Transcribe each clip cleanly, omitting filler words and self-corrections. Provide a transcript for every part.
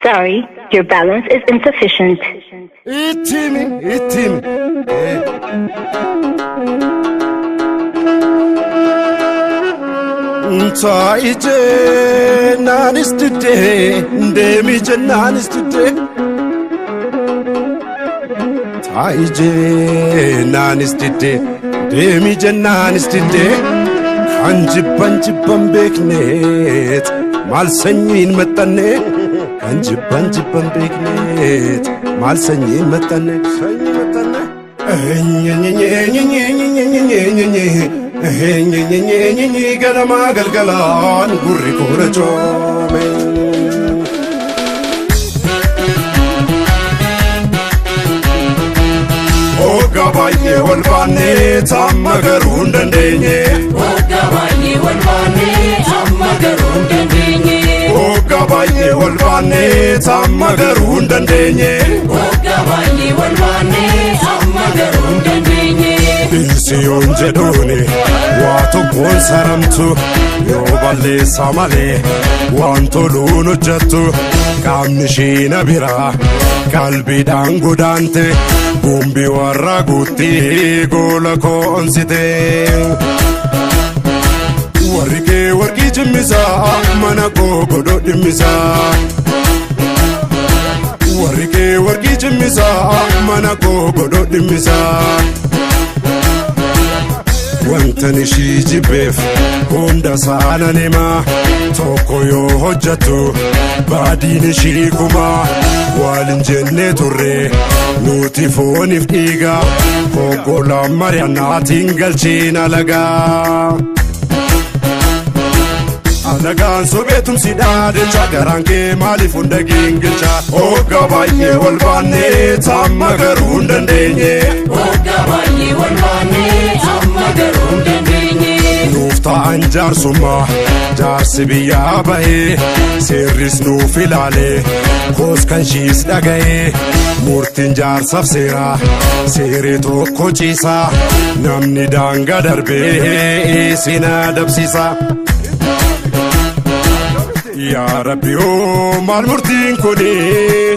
Sorry, your balance is insufficient. Ittimi, ittimi. Taa'i jennaanis diddee, deemi jennaanis diddee. Taa'i jennaanis diddee, deemi jennaanis diddee. Kan jibban jibban beekneet maal sanyiin maxxanne. Kan jibban jibban beekneet maal sanyiin maxxanne. Sanyii maxxanne. Ganamaa galgalaan gurri koora coome. Hoggaa baay'ee wal baannee amma garuu hin dandeenye. Hoggaa baay'ee wal baannee amma garuu hin dandeenye. Hoggaa baay'ee wal baannee amma garuu hin dandeenye. Hoggaa baay'ee wal baannee amma garuu hin dandeenye. Dhiisi yoon jedhuuni waa tokkoon saramtu yoo balleessa malee waan toluun hojjettu qaamni ishii na biraa qalbiidhaan godaante gumbii warra guutti goola koonsite. Warri kee warqii cimmisaa mana koo godhoo dhimmisaa. Warri kee warqii cimmisaa mana koo godhoo dhimmisaa. Wantan ishii jibbeef hunda saanan himaa tokko yoo hojjettu baadiin ishii kumaa waliin jennee turre nuti fooniif dhiiga hoggolaan mari'annaatiin galchiin alagaa. Alagaan sobeetumsi dhaadhecha garaan kee maaliif hunda gingilcha. Hoggaa baay'ee wal baannee amma garuu hin dandeenye. Hoggaa baay'ee wal baannee amma garuu hin dandeenye. Nuuf ta'an jaarsummaa jaarsi biyyaa bahee seerris nuuf ilaalee koos kan shiis dhaga'ee murtiin jaarsaaf seeraa seeree tokko ciisaa namni daangaa darbee isin adabsiisa. Yaa Rabbi oo maal murtiin kuni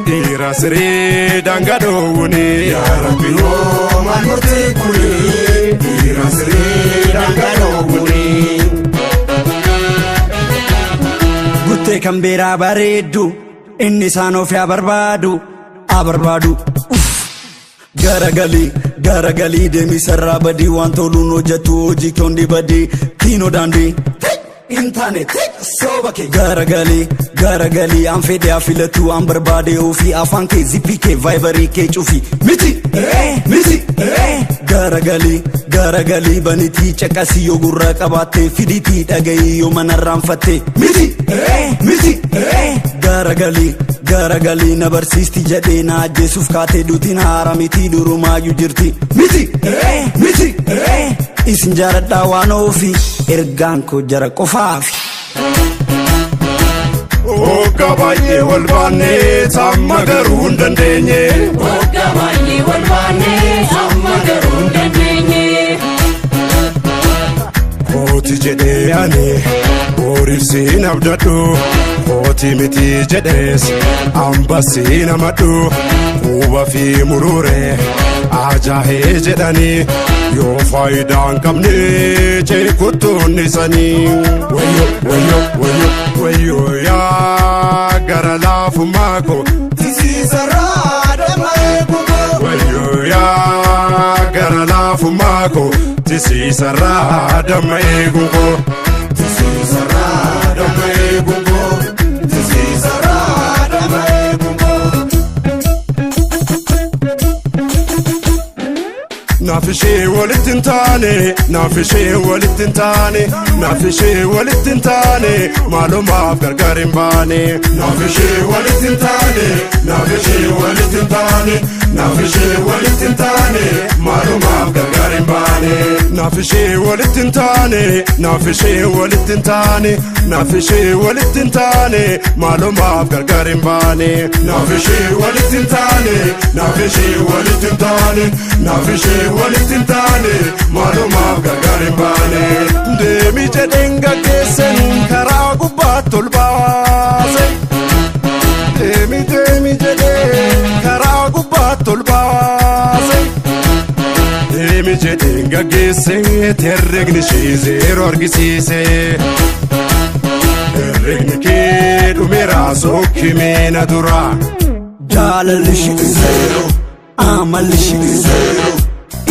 dhiira siree daangaa dhoowwuni. Yaa Rabbi oo maal murtiin kuni dhiira siree daangaa dhoowwuni. Guttee kan beeraa bareeddu inni isaan of haa barbaadu haa barbaadu. Garagalii garagalii deemii sarraa badii waan toluun hojjetu hojii kee hundi badii kiinoo daandii. Hin taane sooba kee. Garagalii garagalii an fedhe haa filatu an barbaade ofii afaan kee zippii kee vaayibarii kee cufi miti miti. Garagalii garagalii banitii caqasii yoo gurra qabaatte fiditii dhagayii yoo manarraanfatte miti miti. Garagalii garagalii na barsiisti jedhee na ajjeesuuf kaatee duutiin haara miti durumaayyuu jirti miti miti. Isin jaaladhaa waan ofii ergaan koo jara qofaafi. Hoggaa baay'ee wal baannee amma garuu hin dandeenye. Hoggaa baay'ee wal baannee amma garuu hin dandeenye. Kooti jedhee ani boriif siin abdadhu kooti miti jedhees ambasiin amadhu quba fi murure ajaa'ee jedhanii yoo faayidaa hin qabne ceekuttuun isanii. Wayyo wayyo wayyo wayyo yaa gara laafummaa koo tisiisarraa damma eeguun. Wayyo yaa gara laafummaa koo tisiisarraa damma eeguun koo. Tisiisarraa damma eeguun koo. Tisiisarraa damma eeguun koo. Naaf ishee walitti hin taane, naaf ishee walitti hin taane, naaf ishee walitti hin taane, maalumaaf gargar hin baane. Naaf ishee walitti hin taane, naaf ishee walitti hin taane, naaf ishee walitti hin taane, maalumaaf gargar hin baane. Naaf ishee walitti hin taane, naaf ishee walitti hin taane, naaf ishee walitti hin taane, maalumaaf gargar hin baane. Naaf ishee walitti hin taane, naaf ishee walitti hin taane, naaf ishee walitti hin taane, maalumaaf gargar hin baane. Deemi jedheen gaggeessan karaa gubbaatti ol baase. Deemi Deemi jedheen gaggeesse, herregni ishee zeeroo argisiise. Herregni kee dhumeera, sokkimee na dura. Jaalalli ishee zeero, amalli ishee zeero,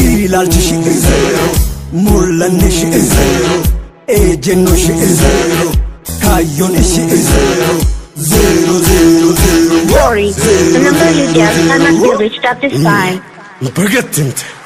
ilaalchi ishee zeero, mul'anni ishee zeero, ejjennoo ishee zeero, kaayyoon ishee zeero, zeero zeero zeero. Sorry, the number you dialed cannot be reached at this time. Bagatti himte.